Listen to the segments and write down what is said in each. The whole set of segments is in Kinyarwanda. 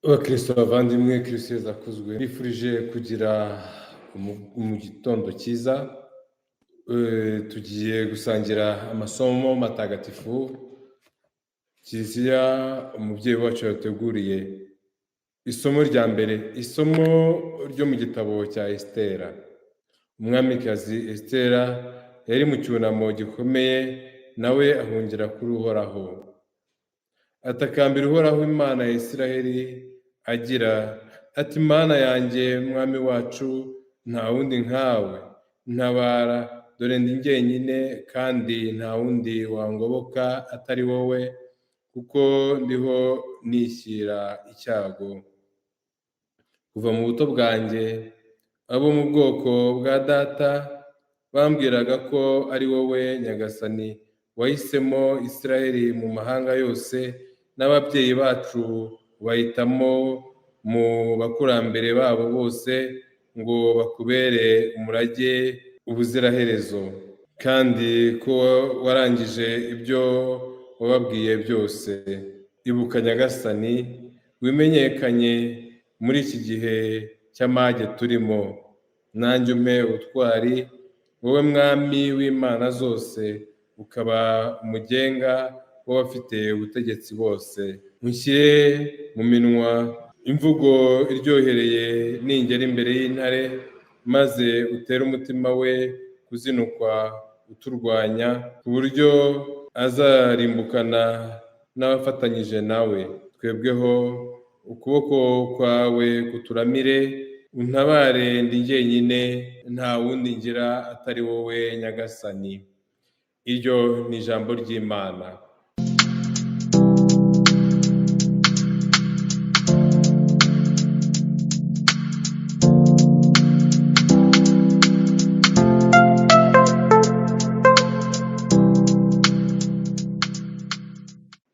Bakristo bavandimwe, Kristo Yezu akuzwe, mbifurije kugira mu gitondo cyiza. Tugiye gusangira amasomo matagatifu Kiliziya umubyeyi wacu yateguriye. Isomo rya mbere, isomo ryo mu gitabo cya Esitera. Umwamikazi Esitera yari mu cyunamo gikomeye, nawe ahungira kuri Uhoraho. Atakambira Uhoraho Imana ya Isiraheli agira ati: Mana yanjye, Mwami wacu, nta wundi nkawe, ntabara, dore ndi jyenyine kandi nta wundi wangoboka atari wowe, kuko ndiho nishyira icyago. Kuva mu buto bwanjye, abo mu bwoko bwa data bambwiraga ko ari wowe Nyagasani wahisemo Isiraheli mu mahanga yose, n'ababyeyi bacu bahitamo mu bakurambere babo bose ngo bakubere umurage ubuziraherezo, kandi ko warangije ibyo wababwiye byose. Ibuka Nyagasani, wimenyekanye muri iki gihe cy'amage turimo, nanjye umpe ubutwari, wowe Mwami w'imana zose, ukaba umugenga w'abafite ubutegetsi bose. Unshyire mu minwa imvugo iryohereye ningera imbere y'intare, maze utere umutima we kuzinukwa uturwanya, ku buryo azarimbukana n'abafatanyije nawe. Twebweho ukuboko kwawe kuturamire, untabare ndi jyenyine, nta wundi ngira atari wowe Nyagasani. Iryo ni ijambo ry'Imana.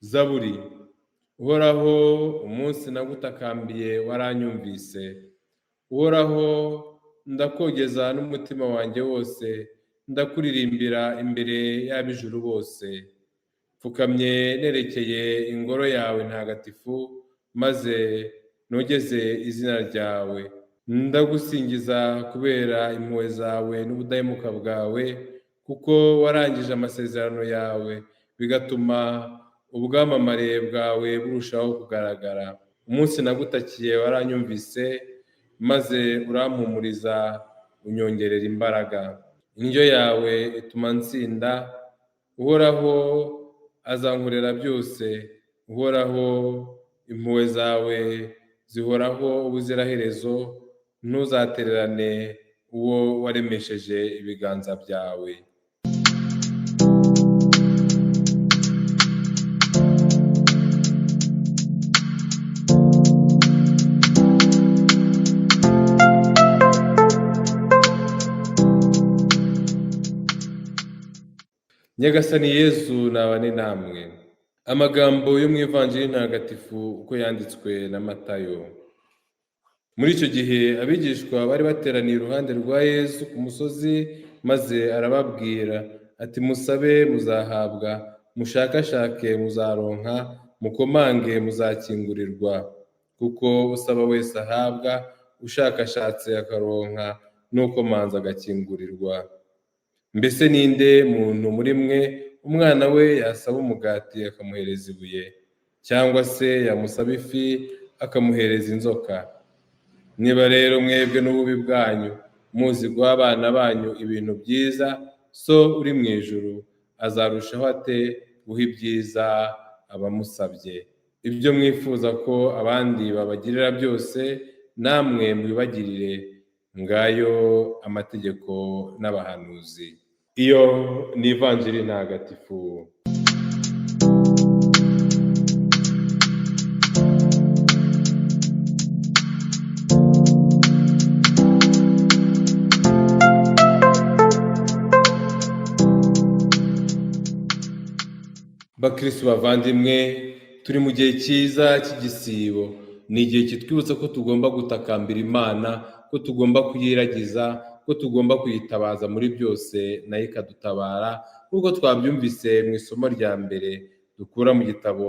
Zaburi. Uhoraho, umunsi nagutakambiye waranyumvise. Uhoraho, ndakogeza n'umutima wanjye wose, ndakuririmbira imbere y'ab'ijuru bose. Pfukamye nerekeye ingoro yawe ntagatifu, maze nogeze izina ryawe. Ndagusingiza kubera impuhwe zawe n'ubudahemuka bwawe, kuko warangije amasezerano yawe, bigatuma ubwamamare bwawe burushaho kugaragara. Umunsi nagutakiye waranyumvise, maze urampumuriza unyongerera imbaraga. Indyo yawe ituma nsinda, Uhoraho azankorera byose. Uhoraho, impuhwe zawe zihoraho ubuziraherezo, ntuzatererane uwo waremesheje ibiganza byawe. Nyagasani Yezu nabane namwe. Amagambo yo mu Ivanjiri ntagatifu uko yanditswe na Matayo. Muri icyo gihe abigishwa bari bateraniye iruhande rwa Yezu ku musozi, maze arababwira ati: musabe muzahabwa, mushakashake muzaronka, mukomange muzakingurirwa. Kuko usaba wese ahabwa, ushakashatse akaronka, n'ukomanze agakingurirwa. Mbese ninde muntu muri mwe umwana we yasaba umugati akamuhereza ibuye, cyangwa se yamusaba ifi akamuhereza inzoka? Niba rero mwebwe n'ububi bwanyu muzi guha abana banyu ibintu byiza, so uri mu ijuru azarushaho ate guha ibyiza abamusabye? Ibyo mwifuza ko abandi babagirira byose, namwe mubibagirire. Ngayo amategeko n'abahanuzi. Iyo ni Ivanjiri ntagatifu. Bakristo bavandimwe, turi mu gihe cyiza cy'igisibo. Ni igihe kitwibutsa ko tugomba gutakambira Imana, ko tugomba kuyiragiza, ko tugomba kuyitabaza muri byose nayo ikadutabara, nk'uko twabyumvise mu isomo rya mbere dukura mu gitabo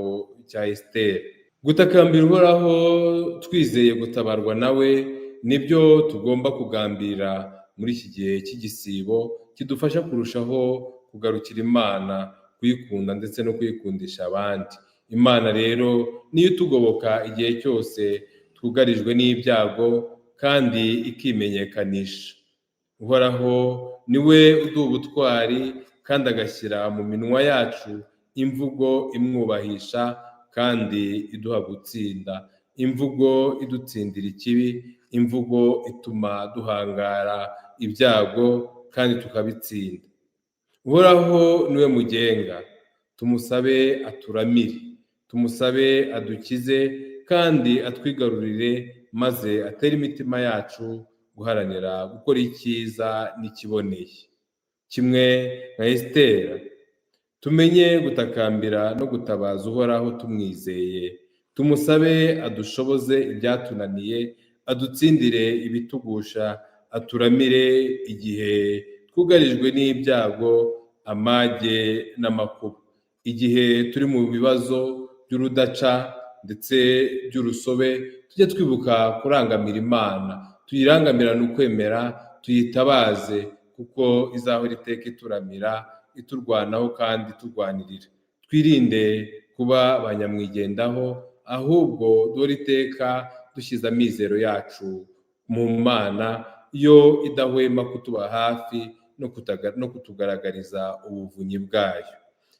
cya Esiteri. Gutakambira Uhoraho twizeye gutabarwa nawe nibyo tugomba kugambira muri iki gihe cy'igisibo kidufasha kurushaho kugarukira Imana, kuyikunda ndetse no kuyikundisha abandi. Imana rero niyo itugoboka igihe cyose twugarijwe n'ibyago kandi ikimenyekanisha. Uhoraho niwe uduha ubutwari kandi agashyira mu minwa yacu imvugo imwubahisha kandi iduha gutsinda, imvugo idutsindira ikibi, imvugo ituma duhangara ibyago kandi tukabitsinda. Uhoraho niwe mugenga, tumusabe aturamire, tumusabe adukize kandi atwigarurire, maze atere imitima yacu guharanira gukora icyiza n'ikiboneye. Kimwe nka Esitera, tumenye gutakambira no gutabaza Uhoraho tumwizeye, tumusabe adushoboze ibyatunaniye, adutsindire ibitugusha, aturamire igihe twugarijwe n'ibyago, amage n'amakuba. Igihe turi mu bibazo by'urudaca ndetse by'urusobe, tujye twibuka kurangamira Imana, tuyirangamirane ukwemera, tuyitabaze kuko izahora iteka ituramira, iturwanaho kandi iturwanirira. Twirinde kuba ba nyamwigendaho, ahubwo duhore iteka dushyize amizero yacu mu Mana, yo idahwema kutuba hafi no kutugaragariza ubuvunyi bwayo.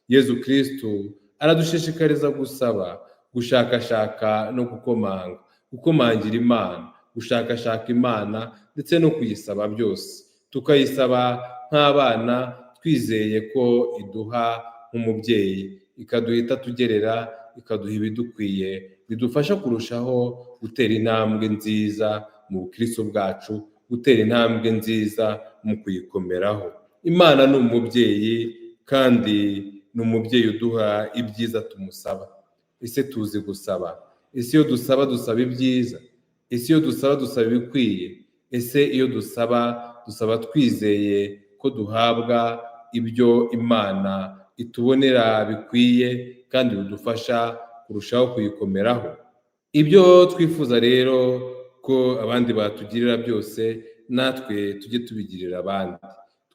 Yezu Kristu aradushishikariza gusaba, gushakashaka no gukomanga, gukomangira Imana, gushakashaka Imana ndetse no kuyisaba byose. Tukayisaba nk'abana twizeye ko iduha nk'umubyeyi, ikaduha itatugerera, ikaduha ibidukwiye, bidufasha kurushaho gutera intambwe nziza mu bukristo bwacu, gutera intambwe nziza mu kuyikomeraho. Imana ni umubyeyi kandi ni umubyeyi uduha ibyiza tumusaba. Ese tuzi gusaba? Ese iyo dusaba dusaba ibyiza? Ese iyo dusaba dusaba ibikwiye? Ese iyo dusaba dusaba twizeye ko duhabwa ibyo Imana itubonera bikwiye kandi bidufasha kurushaho kuyikomeraho? Ibyo twifuza rero ko abandi batugirira byose, natwe tujye tubigirira abandi.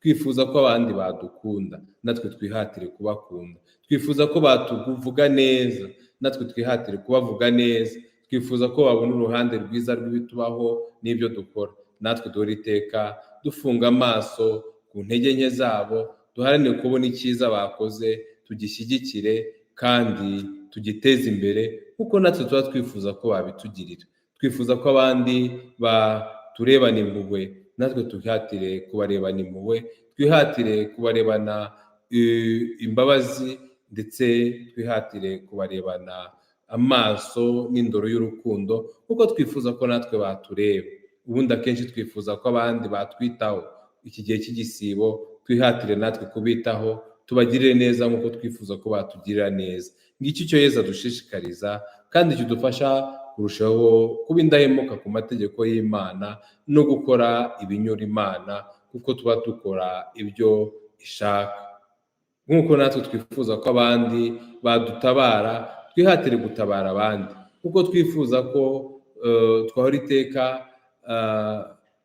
Twifuza ko abandi badukunda, natwe twihatire kubakunda. Twifuza ko batuvuga neza, natwe twihatire kubavuga neza. Twifuza ko babona uruhande rwiza rw'ibitubaho n'ibyo dukora, natwe duhora iteka dufunga amaso ku ntege nke zabo, duharanire kubona icyiza bakoze, tugishyigikire kandi tugiteze imbere, kuko natwe tuba twifuza ko babitugirira. Twifuza ko abandi baturebana impuhwe, natwe twihatire kubarebana impuhwe, twihatire kubarebana imbabazi, ndetse twihatire kubarebana amaso n'indoro y'urukundo, kuko twifuza ko natwe batureba. Ubundi akenshi twifuza ko abandi batwitaho. Iki gihe cy'igisibo twihatire natwe kubitaho, tubagirire neza nk'uko twifuza ko batugirira neza. Ngicyo icyo Yezu adushishikariza kandi kidufasha kurushaho kuba indahemuka ku mategeko y'Imana no gukora ibinyura Imana, kuko tuba dukora ibyo ishaka. Nk'uko natwe twifuza ko abandi badutabara, twihatire gutabara abandi. Kuko twifuza ko twahora iteka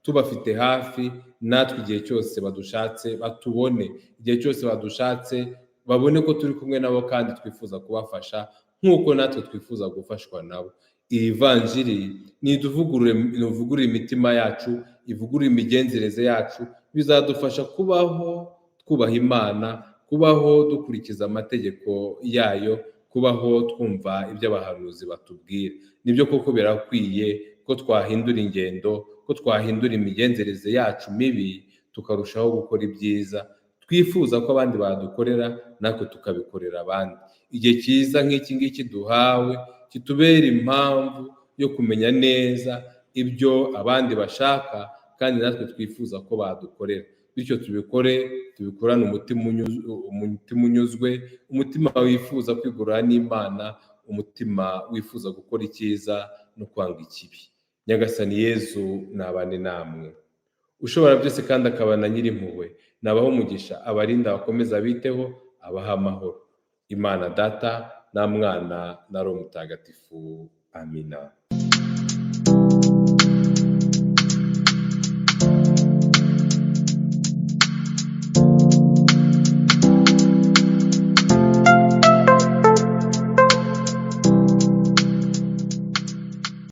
tubafite hafi, natwe igihe cyose badushatse batubone, igihe cyose badushatse babone ko turi kumwe nabo kandi twifuza kubafasha nk'uko natwe twifuza gufashwa nabo. Iyi vanjiri nivugurure imitima yacu, ivugurure imigenzereze yacu, bizadufasha kubaho twubaha Imana, kubaho dukurikiza amategeko yayo, kubaho twumva ibyo abahanuzi batubwira. Nibyo koko birakwiye ko twahindura ingendo, ko twahindura imigenzereze yacu mibi, tukarushaho gukora ibyiza twifuza ko abandi badukorera, natwe tukabikorera abandi. Igihe cyiza nk'iki ngiki duhawe kitubera impamvu yo kumenya neza ibyo abandi bashaka kandi natwe twifuza ko badukorera, bityo tubikore, tubikorane umutima unyuzwe, umutima wifuza kwigurira n'Imana, umutima wifuza gukora icyiza no kwanga ikibi. Nyagasani Yezu nabane namwe, ushobora byose kandi akaba na nyir'impuhwe, nabaho umugisha, abarinda, abakomeze, abiteho, abaha amahoro. Imana Data Na Mwana na Roho Mutagatifu. Amina.